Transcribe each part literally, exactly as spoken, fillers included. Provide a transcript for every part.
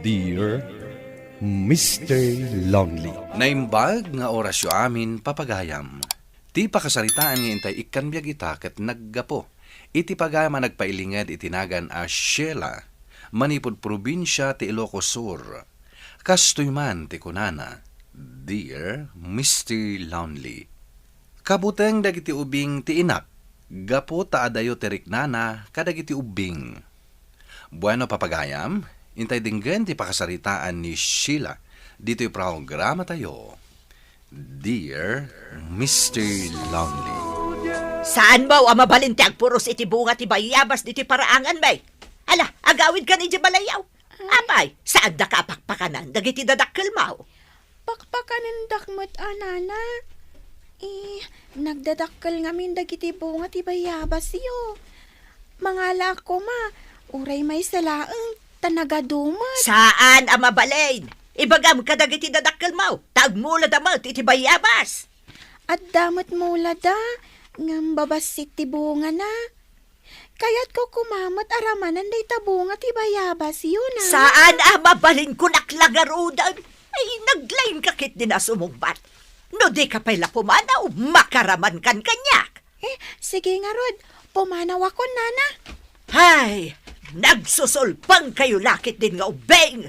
Dear Mister Lonely. Naimbag nga orasyo amin, papagayam. Ti pakasaritaan nga intay ikkan biag ita ket naggapu iti pagayam a nagpailinged iti nagan a Sheila, manipud probinsia ti Ilocos Sur. Kastoy man ti kunana, "Dear Mister Lonely, kabuteng dagiti ubing ti inak, gapu ta adayo ti riknana kadagiti ubbing." Bueno, papagayam, intay denggen ti pakasaritaan ni Sheila ditoy programatayo, Dear Mister Lonely. Saan mo a mabalin ti agpuros iti bunga ti bayabas ditoy paraangan, bay? Ala, agawid ka ni di balayaw. Apay, saanda ka a pakpakanan dagiti dadakkel mo? Pakpakanendak met a, nana. Eh, nagdadakkel ngamin dagiti bunga ti bayabasyo. Mangalaak koma, uray maysa laeng, ta nagadu met. Saan a mabalin. Ibagam kadagiti dadakkel mo, ta agmulada met iti bayabas. Adda met mulada, ngem babassit ti bungana. Kayatko koma met a ramanan dayta bunga ti bayabasyo, na. Saan a mabalin, kunak la ngaruden. Ay, naglaingka ketdin a sumungbat. No dika pay la pumanaw, makaramankan kaniak. Eh, sige ngarud, pumanawakon, nana. Ay, nagsusulpangkayo la ketdin nga ubbing.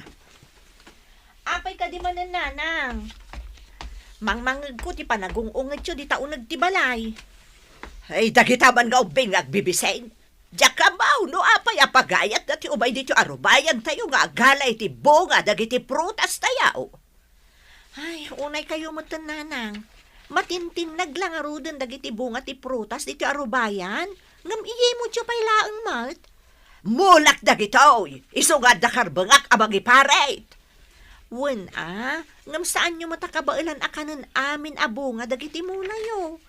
Apay kadi manen, nanang? Mangmangngegko ti panagung-ungetyo dita uneg ti balay. Ay, dagita man nga ubbing nga agbibising. Diak ammo no apay a pagayatda ti umay ditoy arubayantayo nga agala iti bunga dagiti prutastayo. Ay, unaykayo metten, nanang. Matintinnag la ngaruden dagiti bunga ti prutas ditoy arubayan, ngem iyimutyo pay laeng met. Mulak dagitoy, isu nga adda karbengak a mangiparit. Wen a, ngem saanyo met a kabaelan a kanen amin a bunga dagiti mulayo.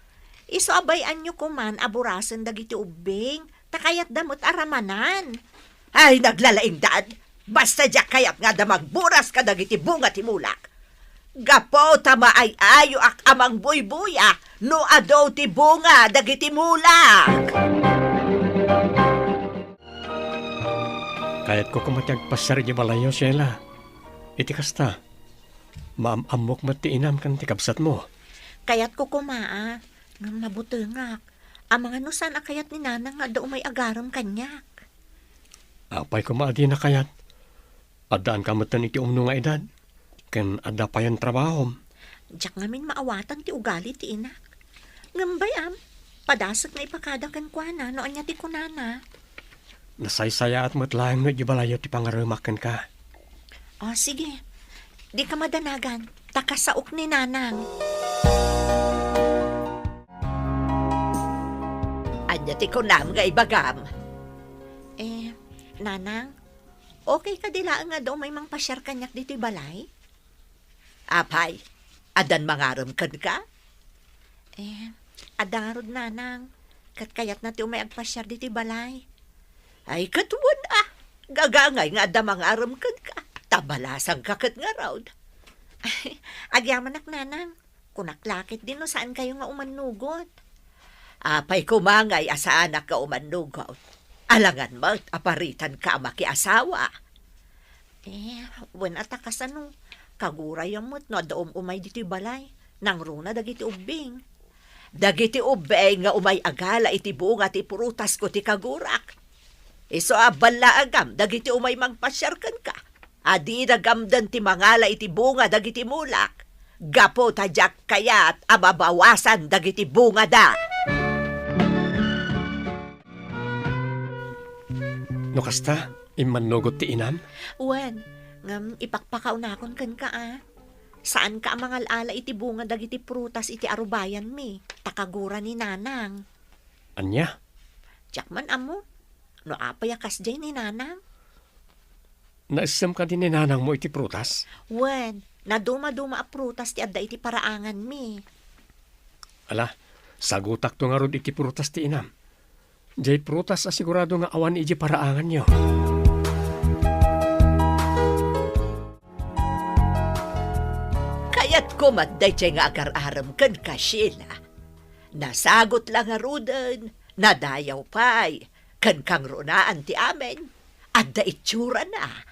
Isu a bay-anyo koman a burasen dagiti ubbing, ta kayatda met a ramanan. Ay, naglalaingdan! Basta diak kayat nga adda mangburas kadagiti bunga ti mulak. Gapu ta maay-ayoak a mangbuybuya no adu ti bunga dagiti mulak. Kayatko koma ti agpasiar iti balayyo, Sheila. Iti kasta, maam-ammok met ti inam ken ti kabsatmo. Kayatko koma a, ngem nabutengak. Amangan no saan a kayat ni nanang nga adda umay agarem kaniak. Apay koma a dina kayat? Addaanka metten iti umno nga edad, ken adda payen trabahom. Diak ngamin maawatan ti ugali ti inak. Ngem bay-am, padasek nga ipakada kenkuana no ania ti kunana. Nasaysayaat met laeng no idiay balayyo ti pangaremak kenka. O, sige. Dika madanagan, ta kasaok ni nanang. Ania ti kunam nga ibagam? Eh, nanang, okay kadi laeng nga adda umay mangpasiar kaniak ditoy balay? Apay, addan mangarem kenka? Eh, adda ngarud, nanang. Ket kayatna ti umay agpasiar ditoy balay. Ay, ket wen a, gagangay nga adda mangarem kenka, ta balasangka ket ngarud. Agyamanak, nanang. Kunak la ketdi no saankayo nga umannugot. Apay koma ngay a saanak nga umannugot. Alangan met a paritanka a makiasawa. Eh, wen a ta kasano? Kagurayam met no adda um-umay ditoy balay. Nangruna dagiti ubbing. Dagiti ubbing nga umay agala iti bunga ti prutasko ti kagurak. Isu a ballaagam dagiti umay mangpasiar kenka a dida gamden ti mangala iti bunga dagiti mulak, gapu ta diak kayat a mabawasan dagiti bungada. No kasta, immannugot ti inam? Wen, ngem ipakpakaunakon kenka a. Saanka a mangal-ala iti bunga dagiti prutas iti arubayanmi, ta kagura ni nanang. Ania? Diak man ammo. No apay a kasdiay ni nanang? Naessem kadi ni nanangmo iti prutas? Wen, nadumaduma a prutas ti adda iti paraanganmi. Ala, sagutakto ngarud iti prutas ti inam. Diay prutas a sigurado nga awan iti paraanganyo. Kayatko met daytoy nga agar-arem kenka, Sheila. Nasagut la ngaruden, nadayaw pay, ken kangrunaan ti amin, adda itsurana.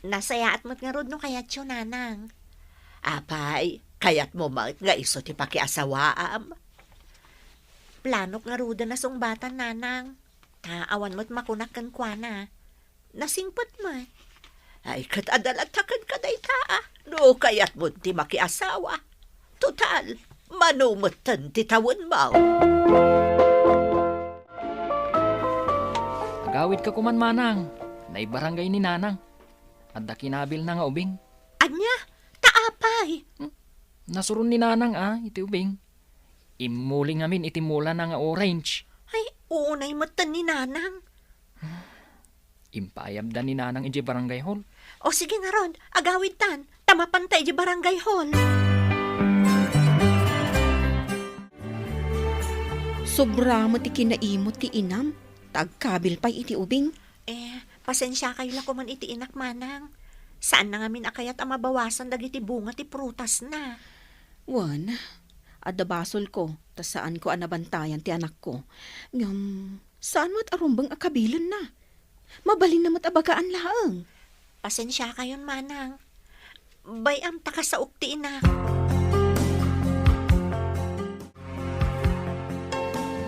Nasayaat met ngarud no kayatyo, Nanang. Apay, kayatmo met nga isu ti pakiasawaam? Planok ngaruden a sungbatan, Nanang. Ta awan met makunak kenkuana. Nasingpet met. Ay, ket adda latta kenka dayta, a. No kayatmo ti makiasawa. Total, mano metten ti tawenmo. Agawidka koman, Manang. Naibarangay ni Nanang. Adda kinabilna nga ubing. Ania? Ta apay? Hmm? Nasuron ni Nanang, a, iti ubing. Immuli ngamin iti mulana nga orange. Ay, unay metten ni Nanang. Impaayabda ni Nanang idiay barangay hall. O sige ngarud, agawidtan, ta mapanta idiay barangay hall. Sobra met ti kinaimot ti inam, ta agkabil pay iti ubing. Eh, pasensiakayo la koman iti inak, Manang. Saanna ngamin a kayat a mabawasan dagiti bunga ti prutasna. Wen, adda basolko, ta saanko a nabantayan ti anakko. Ngem, saan met a rumbeng a kabilenna. Mabalinna met a bagaan laeng. Pasensiakayon, Manang. Bay-am ta kasaok ti inak.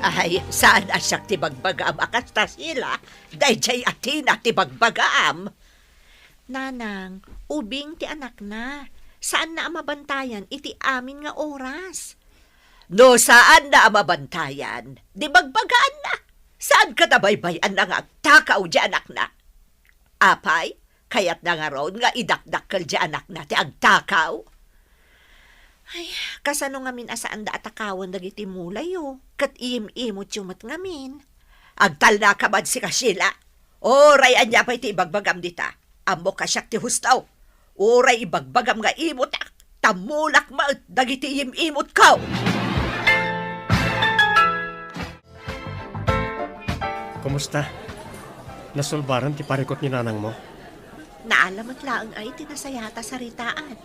Ay, saan a siak ti bagbagaam a kasta, Sheila? Daydiay a Tina ti bagbagaam. Nanang, ubing ti anakna. Saanna a mabantayan iti amin nga oras. No saanna a mabantayan, di bagbagaanna. Saan kadi a baybay-anna nga agtakaw di anakna? Apay, kayatna ngarud nga idakdakkel di anakna ti agtakaw? Ay, kasano ngamin a saanda a takawen dagiti mulayo, ket iim-imotyo met ngamin? Agtalnaka man sika, Sheila. Uray ania pay ti ibagbagam dita, ammok a siak ti husto. Uray ibagbagam nga imotak, ta mulak met dagiti iim-imotko. Kumusta? Nasulbaran ti parikut ni nanangmo? Naala met laeng ay ti nasayaat a saritaan.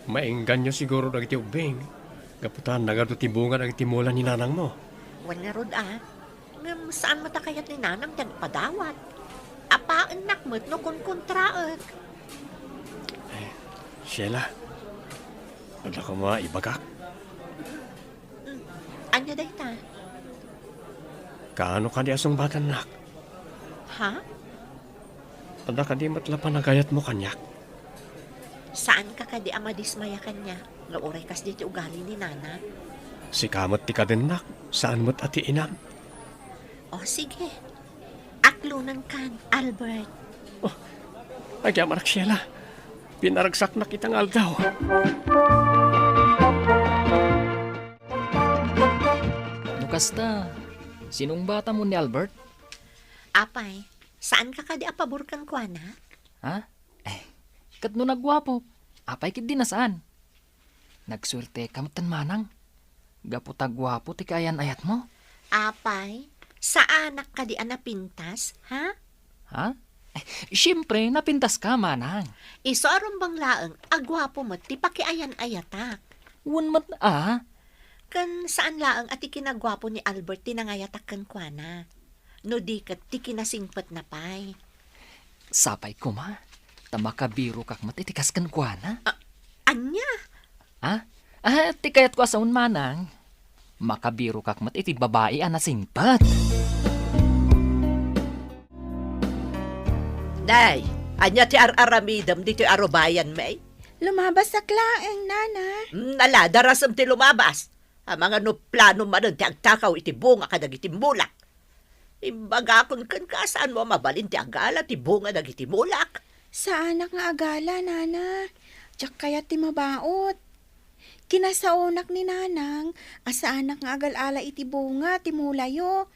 Maingganyo siguro dagiti ubbing, gapu ta nagadu ti bunga dagiti mula ni nanangmo. Wen ngarud a, ngem saan met a kayat ni nanang ti agpadawat. Apaennak met no kunkontraek. Ay, Sheila, adda koma ibagak? Mm, ania dayta? Kaano kadi a sungbatannak? Ha? Adda kadi met la panagayatmo kaniak? Saanka kadi a madismaya kaniak nga uray kasdi ti ugali ni nanang? Sika met ti kadennak, saan met a ti inam. O, sige. Aklonenkan, Albert. Oh, agyamanak, Sheila. Pinaragsaknak ita nga aldaw. No kasta, sinungbatam ni Albert? Apay, saanka kadi a pabor kenkuana? Ha? Eh, ket no nagguapo, apay ketdi a saan? Nagsuerteka metten manang, gapu ta guapo ti kaayan-ayatmo. Apay, saanak kadi a napintas, ha? Ha? Eh, siempre, napintaska, manang. Isu a rumbeng laeng a guapo met ti pakiayan-ayatak. Wen met a. Ken saan laeng a ti kinaguapo ni Albert ti nangayatak kenkuana. No di ket ti kinasingpetna pay. Sapay koma, ta makabirokak met iti kas kenkuana. A-, ania? Ha? Ah, ti kayatko a saon manang, makabirokak met iti babai a nasingpet. Nay, ania ti ar-aramidem ditoy arubayanmi? Lumabasak laeng, Nana. Mm, ala, darasem ti lumabas. Amangan no plano manen ti agtakaw iti bunga kadagiti mulak. Imbagakon kenka, saanmo a mabalin ti agala ti bunga dagiti mulak? Saanak nga agala, Nana. Diak kayat ti mabaut. Kinasaonak ni Nanang a saanak nga agal-ala iti bunga ti mulayo.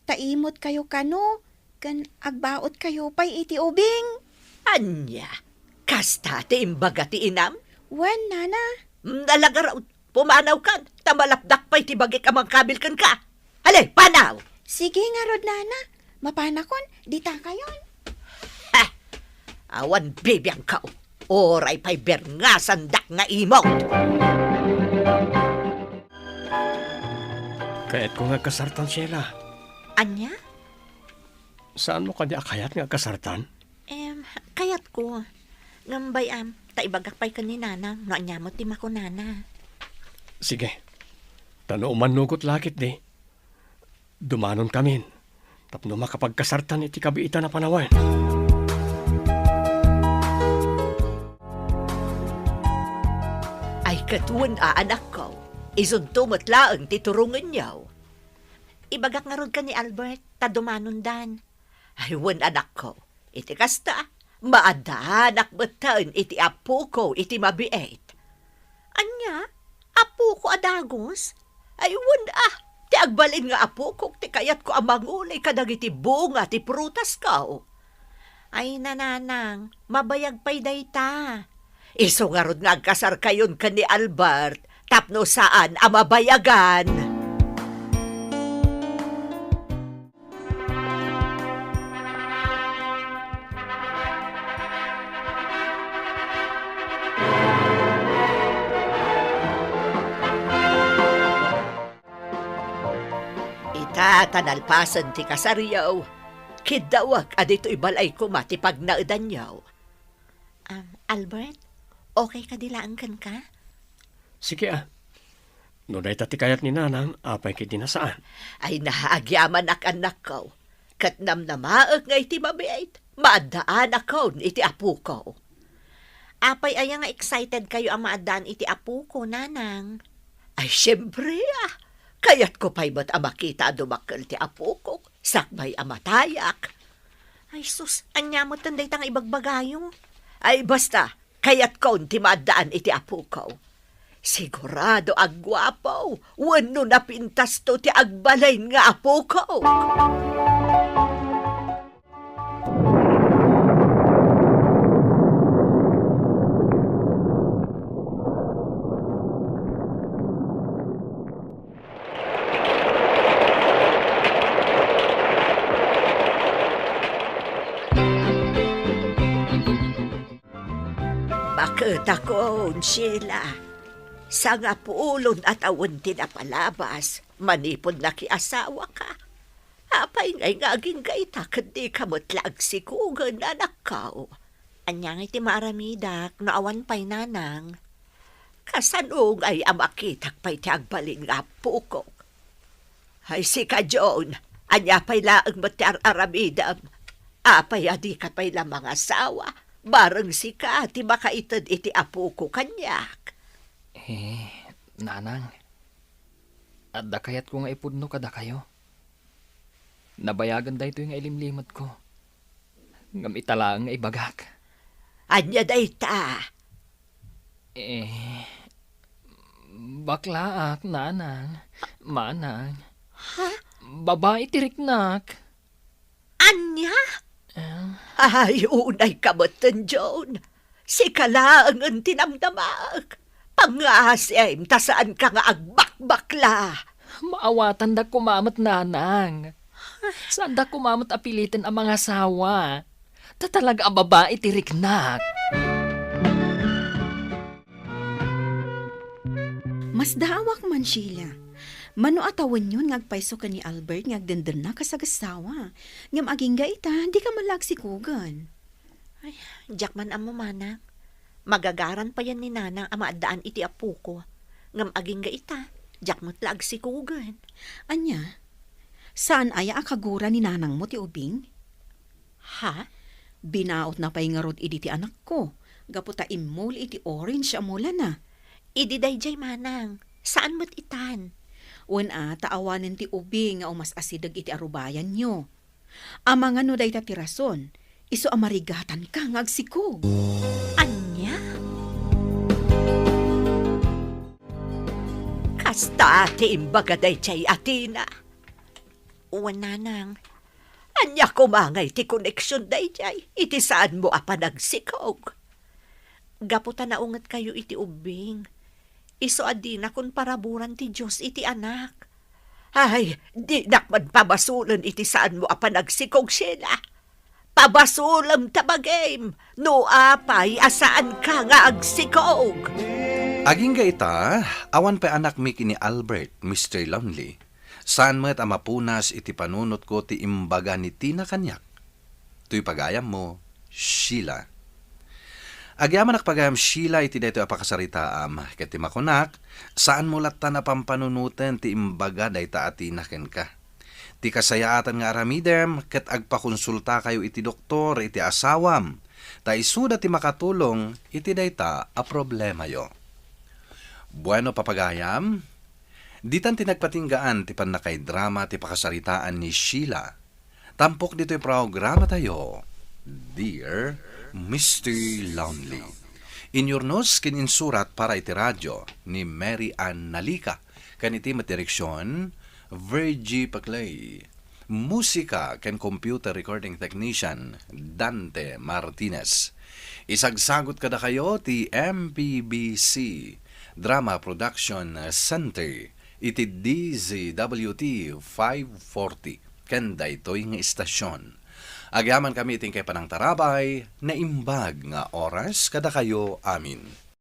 Ta imotkayo kano, ken agbautkayo pay iti ubing. Ania? Kasta ti imbaga ti inam? Wen, Nana. Mm, ala ngarud, pumanawkan, ta malapdak pay ti bagik a mangkabil kenka. Hali, panaw! Sige ngarud, Nana. Mapanakon, ditakayon. Ha! Awan bibiangko. Uray pay berngasandak nga imot. Kayatko nga agkasartan, Sheila. Ania? Saanmo kadi a kayat nga agkasartan? Em, kayat Ko. Ngem bay-am, ta ibagak pay ken ni Nanang no ania met ti makunana. Sige. Ta no umannugot la ketdi, dumanonkamin tapno makapagkasartan iti kabiitan a panawen. Ay, ket wen a, anakko, isunto met laeng ti turongenyo. Ibagak ngarud ken ni Albert, ta dumanondan. Ay, wen, anakko, iti kasta, maaddaanak metten iti apoko iti mabiit. Ania? Apoko a dagus? Ay, wen a, ti agbalin nga apokok ti kayatko a manguli kadagiti bunga ti prutasko. Ay, nanang, mabayag pay dayta. Isu ngarud nga agkasarkayon ken ni Albert tapno saan a mabayagan. Ita ta nalpasen ti kasaryo, kiddawek a ditoy balay koma ti pagnaedanyo. Um, Albert, okay kadi laeng kenka? Sige, a. No dayta ti kayat ni Nanang, apay ketdi a saan? Ay, naagyaman a, annakko. Ket namnamaek nga iti mabiit, maaddaanakon iti apoko. Apay aya nga excited kayo a maaddaan iti apoko, Nanang? Ay, siempre, a. Kayatko pay met a makita a dumakkel ti apokok sakbay a matayak. Ay, sus, ania metten dayta nga ibagbagayo? Ay, basta, kayatkon ti maaddaan iti apoko. Sigurado a guapo wenno napintasto ti agbalin nga apoko. Maketakon, Sheila. Sangapulon a tawen ti napalabas manipud nakiasawaka. Apay ngay nga agingga ita ket dika met la agsikogen, anakko? Ania ngay ti maaramidak no awan pay, Nanang? Kasano ngay a makitak pay ti agbalin nga apokok? Ay, sika, John, ania pay laeng met ti ar-aramidem? Apay a dika pay la mangasawa? Bareng sika ti makaited iti apoko kaniak. Eh, Nanang, adda kayatko nga ipudno kadakayo. Nabayagen daytoy nga ilimlimetko. Ngem ita laeng nga ibagak. Ania dayta? Eh, baklaak, Nanang, Manang. Ha? Babai ti riknak. Ania? Eh. Ay, unay ka metten, John. Sika laengen ti namnamaek. Pangngasim ta saanka nga agbakbakla. Maawatandak koma met, Nanang. Saandak koma met a piliten a mangasawa. Ta talaga a babai ti riknak. Masdaawak man, Sheila. Mano a tawenyon nga agpayso ken ni Albert nga agdendennak a sagassawa. Ngem agingga ita, dika man la agsikogen. Ay, diak man ammo, Manang. Magagaran payen ni Nanang a maaddaan iti apoko. Ngem agingga ita, diak met la agsikogen. Ania? Saan aya a kagura ni Nanangmo ti ubing? Ha? Binautna pay ngarud idi ti anakko, gapu ta immuli iti orange a mulana. Idi daydiay, Manang, saan met itan? Wen a, ta awanen ti ubing nga umas-asideg iti arubayanyo. Amangan no dayta ti rason, isu a marigatanka nga agsikog. Ania? Kasta ti imbaga daydiay a Tina. Wen, Nanang. Ania koma ngay ti koneksion daydiay iti saanmo a panagsikog? Gapu ta naungetkayo iti ubbing, isu a dinakon paraburan ti Dios iti anak. Ay, dinak man pabasolen iti saanmo a panagsikog, Sheila. Pabasolem ta bagim no apay a saanka nga agsikog. Agingga ita, awan pay anakmi ken ni Albert, Mister Lonely. Saan met a mapunas iti panunotko ti imbaga ni Tina kaniak. Toy pagayammo, Sheila. Agyamanak pagayam, Sheila, iti daytoy a pakasaritaam, ket ti makunak, saanmo latta a pampanunoten ti imbaga dayta a tina kenka. Ti kasayaatan nga aramidem ket agpakonsultakayo iti doktor iti asawam, ta isuda ti makatulong iti dayta a problemayo. Bueno, papagayam, ditan ti nagpatinggaan ti pannakaidrama ti pakasaritaan ni Sheila. Tampok ditoy programatayo, Dear Mister Lonely. Inyurnos ken insurat para iti radyo ni Mary Ann Nalica, ken iti met direksion, Virgie Paclay. Musika ken computer recording technician, Dante Martinez. Isagsagut kadakayo ti M P B C Drama Production Center iti D Z W T five forty ken daytoy nga istasion. Agyamankami iti inkay panangtarabay, naimbag nga oras kadakayo amin.